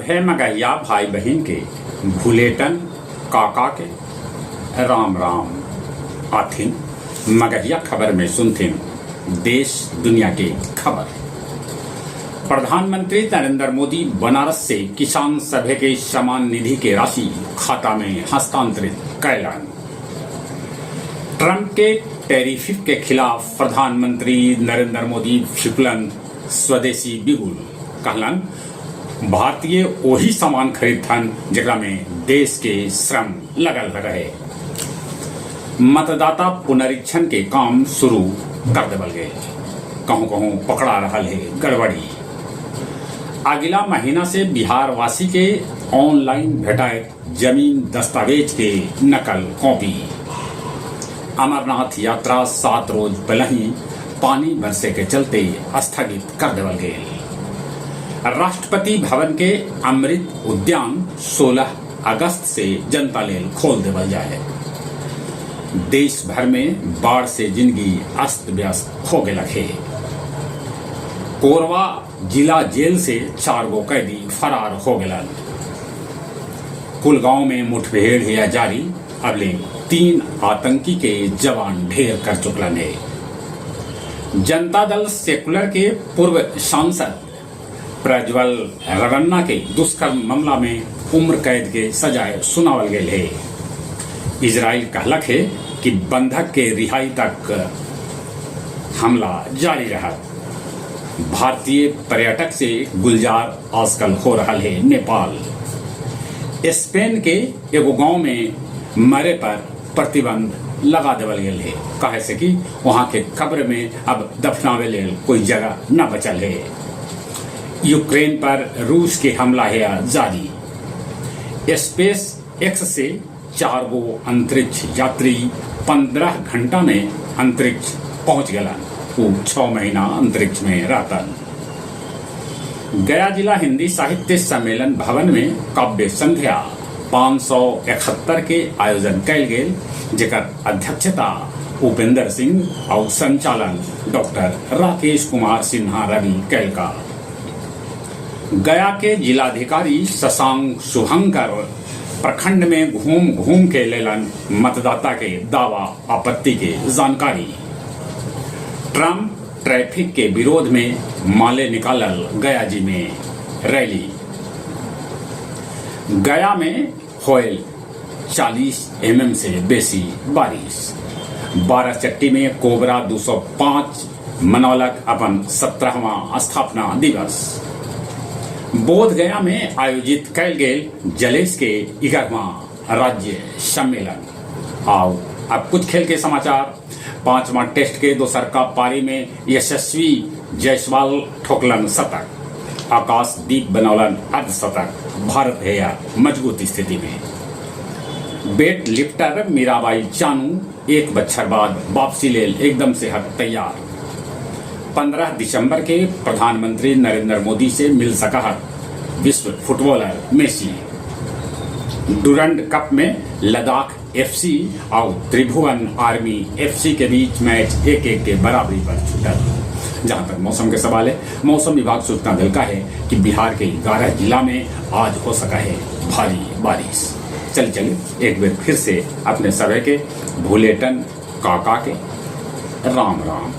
सभे मगहिया भाई बहिन के भुलेटन काका के राम राम। आथिन मगहिया खबर में सुनथिन देश दुनिया के खबर। प्रधानमंत्री नरेंद्र मोदी बनारस से किसान सभे के सम्मान निधि के राशि खाता में हस्तांतरित कैलन। ट्रंप के टैरिफ के खिलाफ प्रधानमंत्री नरेंद्र मोदी फूंकलन स्वदेशी बिगुल, कहलन भारतीय ओही सामान खरीदथन जेकरा में देश के श्रम लगल रहे। मतदाता पुनरीक्षण के काम शुरू कर देवल गेल। कहूं-कहूं पकड़ा रहल हे गड़बड़ी। अगला महीना से बिहार वासी के ऑनलाइन भेटाएत जमीन दस्तावेज के नकल कॉपी। अमरनाथ यात्रा 7 रोज पहले ही पानी बरसे के चलते स्थगित कर देवल गेल। राष्ट्रपति भवन के अमृत उद्यान 16 अगस्त से जनता लेल खोल देवल जाए। देश भर में बाढ़ से जिंदगी अस्त व्यस्त हो गेलक हे। कोरबा जिला जेल से 4 गो कैदी फरार हो गेलन। कुलगांव में मुठभेड़ हिया जारी, अबले 3 आतंकी के जवान ढेर कर चुकलन हे। जनता दल सेकुलर के पूर्व सांसद प्रज्वल रेवन्ना के दुष्कर्म मामला में उम्र कैद के सजाए सुनावल गेल हे। इजराइल कहलक हे कि बंधक के रिहाई तक हमला जारी रहत। भारतीय पर्यटक से गुलजार आजकल हो रहा है नेपाल। स्पेन के एगो गांव में मरे पर प्रतिबंध लगा देवल गेल है, काहे से कि वहां के कब्र में अब दफनावे लेल कोई जगह न बचल है। यूक्रेन पर रूस के हमला है जारी। स्पेस एक्स से 4 गो अंतरिक्ष यात्री 15 घंटा में अंतरिक्ष पहुंच गलन। वो 6 महीना अंतरिक्ष में रहतन। गया जिला हिंदी साहित्य सम्मेलन भवन में काव्य संध्या 571 के आयोजन कैल गेल, जेकर अध्यक्षता उपेंद्र सिंह और संचालन डॉक्टर राकेश कुमार सिन्हा रवि कैलका। गया के जिलाधिकारी शशांक शुभंकर प्रखंड में घूम घूम के लेलन मतदाता के दावा आपत्ति के जानकारी। ट्रंप ट्रैफिक के विरोध में माले निकालल गया जी में रैली। गया में होयल 40 mm से बेसी बारिश। बाराचट्टी में कोबरा 205 मनौलक अपन 17वां स्थापना दिवस। बोध गया में आयोजित कैल गेल जलेस के 11वां राज्य सम्मेलन। आओ अब कुछ खेल के समाचार। 5वां टेस्ट के दोसर का पारी में यशस्वी जायसवाल ठोकलन शतक, आकाशदीप बनौलन अर्धशतक। भारत है या मजबूत स्थिति में। वेट लिफ्टर मीराबाई चानू 1 बच्छर बाद वापसी लेल एकदम से हक तैयार। 15 दिसंबर के प्रधानमंत्री नरेंद्र मोदी से मिल सका विश्व फुटबॉलर मेसी। डुरंड कप में लद्दाख एफसी और त्रिभुवन आर्मी एफसी के बीच मैच 1-1 के बराबरी पर छूटल। जहां तक मौसम के सवाल है, मौसम विभाग सूचना दिलका है कि बिहार के 11 जिला में आज हो सका है भारी बारिश। चल चल एक बार फिर से अपने सभे के भूलेटन काका के राम राम।